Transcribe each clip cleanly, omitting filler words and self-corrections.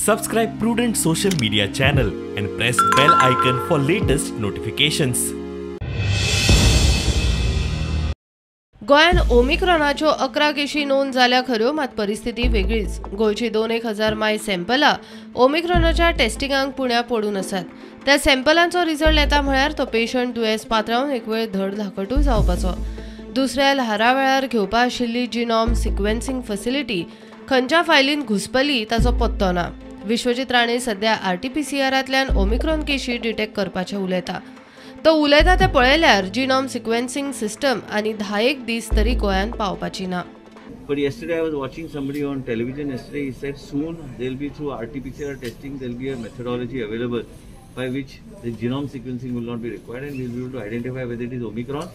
Subscribe Prudent social media channel and press bell icon for latest notifications. गोंयांत ओमिक्रॉनाच्यो 11 केशी नोंद जाल्या खऱ्यो, मात परिस्थिती वेगळीच. गोंयची 2-1 हजार माय सॅम्पलां ओमिक्रॉनाच्या टेस्टिंगाक पुण्या पडून आसात. त्या सॅम्पलांचो रिजल्ट येता म्हळ्यार तो पेशंट दुयेंस पातळावन एक वेळ धड धाकटूय जावपाचो. दुसऱ्या ल्हारा वेळार घेवपा आशिल्ली जिनॉम सिक्वेन्सिंग फॅसिलिटी खंयच्या फायलीन घुसपली ताचो पत्तो ना. विश्वजीत राणे सध्या आरटीपीसीआरांतल्यान ओमिक्रॉन केशी डिटेक्ट करपाचें उलयता. तो उलयता तें पळयल्यार जिनॉम सिक्वेन्सिंग सिस्टम आनी 10-1 दीस तरी गोंयांत पावपाची ना. But yesterday I was watching somebody on television yesterday. He said soon there'll be, through RT-PCR testing, there'll be a methodology available by which the genome sequencing will not be required and we'll be able to identify whether it is Omicron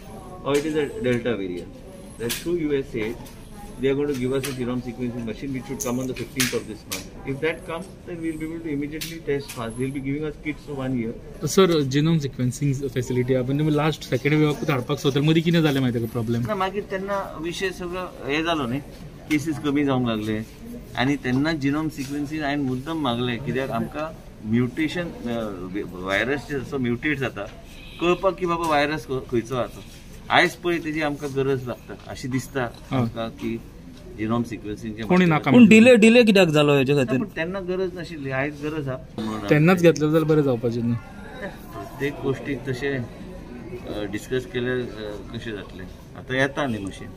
or it is a Delta variant. That's through USAID. They are going to give us a genome sequencing machine which should come on the 15th of this month. If that comes, then we'll be able to immediately test fast. They'll be giving us kits for one year. Sir, genome sequencing facility आपण तुम्ही last second वेवाक धाडपाक सोदता, मदीं कितें जालें माहिती का problem? ना, मागीर तेन्ना विशय सगळो हे जालो न्ही, केसीस कमी जावंक लागले आनी तेन्ना जिनोम सिक्वेन्सिंग हांवें मुद्दम मागलें, कित्याक आमकां म्युटेशन, व्हायरस जसो म्युटेट जाता कळपाक की बाबा व्हायरस खंयचो आसा. आयज पळय तेजी आमकां गरज लागता अशी दिसता आमकां की जिनोम सिक्वेन्सिंगचे. कोणी नाका. पूण डिले डिले कित्याक जालो हेच्या खातीर? पूण तेन्ना गरज नाशिल्ली, आयज गरज आहा म्हणून. तेन्नाच घेतलं जाल्यार बरें जावपाचें न्ही? प्रत्येक गोष्टीक तशें डिस्कस केल्यार कशें जातलें? आतां येता न्ही मशीन.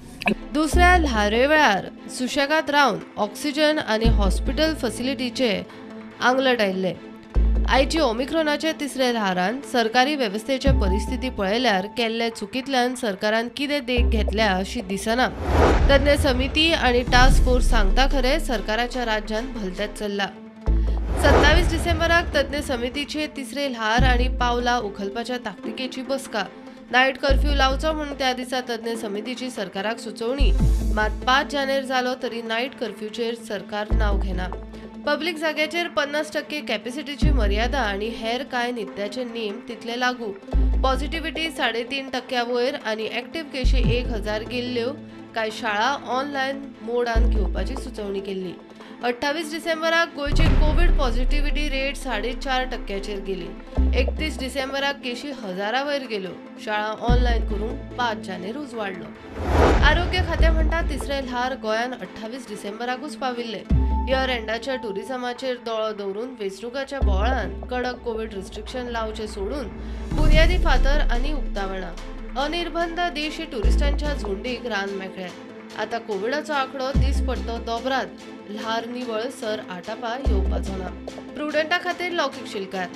दुसऱ्या ल्हारे वेळार सुशेगाद रावन ऑक्सिजन आनी हॉस्पिटल फॅसिलिटीचे आंगलट आयिल्ले. आयची ओमिक्रॉनाचे तिसऱ्या ल्हारान सरकारी वेवस्थेचे परिस्थिती पळयल्यार केल्ले चुकींतल्यान सरकारान कितें देख घेतल्या अशी दिसना. तज्ञ समिती आनी टास्क फोर्स सांगता खरें, सरकाराच्या राज्यान भलतेच चल्ला. 27 डिसेंबराक तज्ञ समितीचे तिसरे ल्हार आनी पावलां उखलपाच्या ताकतिकेची बसका. नायट कर्फ्यू लावचो म्हूण त्या दिसा तज्ञ समितीची सरकाराक सुचोवणी. मात 5 जानेर जालो तरी नायट कर्फ्यूचेर सरकार नांव घेना. पब्लीक जाग्याचेर 50% कॅपॅसिटीची मर्यादा आनी हेर कांय नित्याचे नेम तितले लागू. पॉझिटिव्हिटी 3.5% वयर आनी एक्टिव्ह केशी 1000 गेल्ल्यो. कांय शाळा ऑनलायन मोडान घेवपाची सुचोवणी केल्ली. 28 डिसेंबराक गोंयची कोवीड पॉझिटिव्हिटी रेट 4.5%चेर गेली. 31 डिसेंबराक केशी हजारा वयर गेल्यो. शाळा ऑनलायन करूंक 5 जानेर उजवाडलो. आरोग्य खातें म्हणटा, तिसरें ल्हार गोंयान 28 डिसेंबराकूच पाविल्लें. इयर एंडाच्या टुरिझमाचेर दोळो दवरून वेंचणुकाच्या बोवाळान कडक कोवीड रिस्ट्रिक्शन लावचे सोडून बुन्यादी फातर आनी उक्तावणां. अनिर्बंध देशी टुरिस्टांच्या झुंडीक रान मेकळें. आतां कोविडाचो आंकडो दिसपट्टो दोबरात. ल्हार निवळ सर आटापा येवपाचो ना. प्रुडंटा खातीर लौकीक शिलकार.